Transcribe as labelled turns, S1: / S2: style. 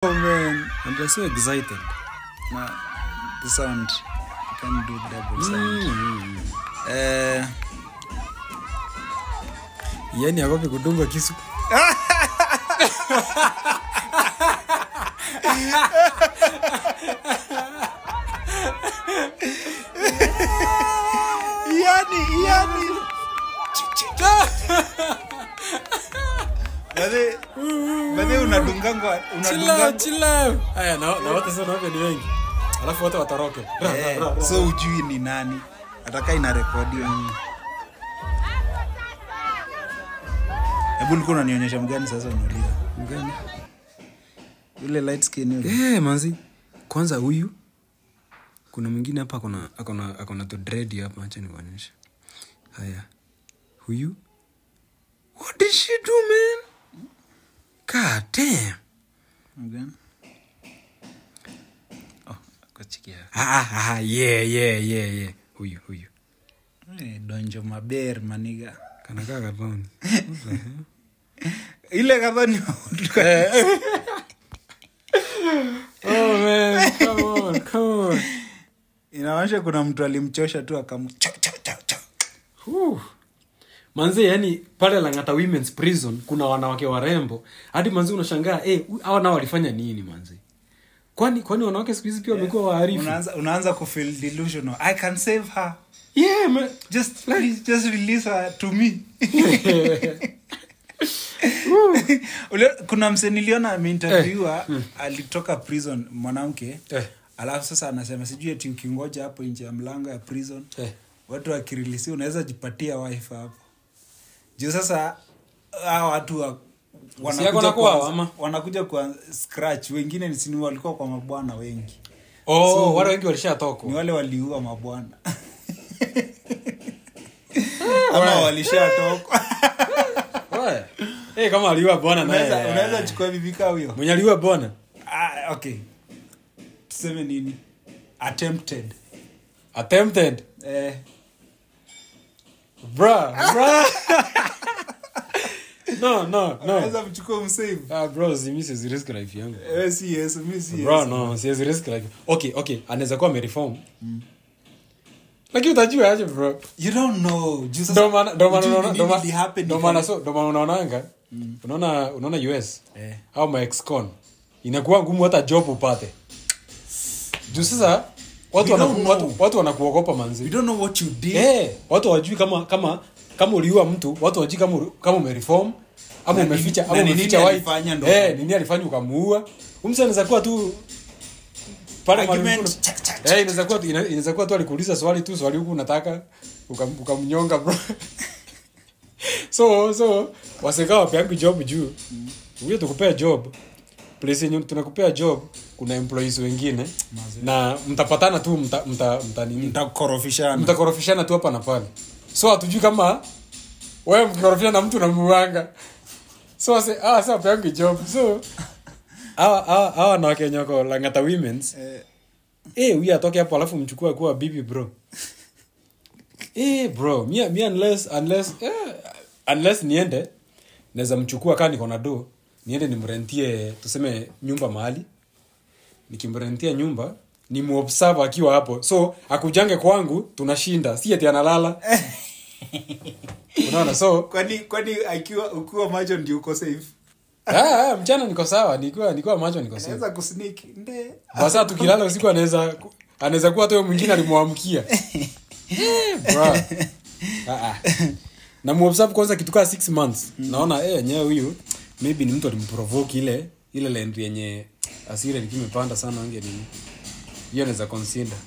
S1: Oh man,
S2: And they're so excited.
S1: Na the sound, you can do double sound.
S2: Yani agopi kudungwa kisu.
S1: Yani. Bade unadungangwa, unadungangwa.
S2: Chill. Aya, na wote sasa ni wengi. Alafu wote watoroke.
S1: So ujui ni nani. Ataka inarekodiwa. Hebu ulikuwa unanionyesha mgani sasa unauliza?
S2: Mgani?
S1: Yule light skin yule.
S2: Manzi. Kwanza huyu. Kuna mwingine hapa akona to dread hapa, acha nikuonyeshe. Haya. Huyu. What did she do, man? God damn.
S1: Mgani? Oh, kochikia.
S2: Yeah. Huyu.
S1: Donjo maber maniga.
S2: Kanakaa kadhoni.
S1: Ile kadhoni.
S2: Oh man, come on.
S1: Inaonyesha kuna mtu alimchosha tu akamcho cho cho cho.
S2: Manze, yani pale Lang'ata Women's Prison kuna wanawake warembo. Hadi manze unashangaa, hawa nao walifanya nini manze? Kwani wanawake siku hizi pia wamekuwa waharifu?
S1: Unaanza ku feel delusional. I can save her.
S2: Yeah, man.
S1: Just please, just release her to me. Kuna mse niliona ameinterviewa, alitoka prison mwanamke. Alafu sasa anasema sijui eti ukingoja hapo nje ya mlango ya prison, watu wakirelease unaweza jipatia wife hapo. Juu sasa hao watu wanakuja kwa scratch, wengine ni sini walikuwa kwa mabwana wengi.
S2: Oh, so, wale wengi walishatoka.
S1: Ni wale waliua mabwana. Ama walishatoka.
S2: Kama aliua bwana naye.
S1: Unaweza chukua bibi kao huyo.
S2: Mwenye aliua bwana.
S1: Okay. Tuseme nini? Attempted.
S2: Bro. No.
S1: Unaweza mchukua msave.
S2: Bro, mimi siwezi risk life yangu.
S1: Si yes, mimi si.
S2: Bro, no, siwezi risk life. Okay, anaweza kuwa amereform. Lakini utajua aje bro?
S1: You don't know.
S2: Ndo maana unaonanga. Unaona US. Au my ex-con. Inakuwa ngumu hata job upate. Juu sasa watu wanakuogopa manzi.
S1: You don't know what you did.
S2: Watu hawajui kama uliua mtu, watu hawajui kama umereform ama umeficha wife. Nini alifanya ukamuua? Umse anaweza kuwa tu pale argument. Inaweza kuwa tu alikuuliza swali tu, swali huku unataka ukamnyonga bro. So waseka wapeangu job juu. Huyo tukupea job. Place yenye tunakupea job kuna employees wengine. Mazi. Na mtapatana tu mta nini? Mtakorofishana tu hapa na pale. So hatujui kama wewe mkikorofishana na mtu unamuanga. So sasa wapeangu job. So hawa na Wakenya wako Lang'ata Women's. Huyu atoke hapo alafu mchukue kuwa bibi bro. Bro, mi unless niende naweza mchukua kama niko na do, niende nimrentie tuseme nyumba mahali. Nikimrentia nyumba, nimuobserve akiwa hapo. So akujange kwangu tunashinda, si eti analala. Unaona so
S1: kwani akiwa ukiwa macho ndio uko safe.
S2: Mchana niko sawa, nikuwa macho niko safe.
S1: Anaweza kusneak nde.
S2: Basa tukilala usiku anaweza kuwa hata mwingine alimuamkia. Bro. Na muobserve kwanza kitu kama 6 months. Naona nyewe huyu maybe ni mtu alimprovoke ile land yenye hasira ilikuwa imepanda sana ange nini. Hiyo naweza consider.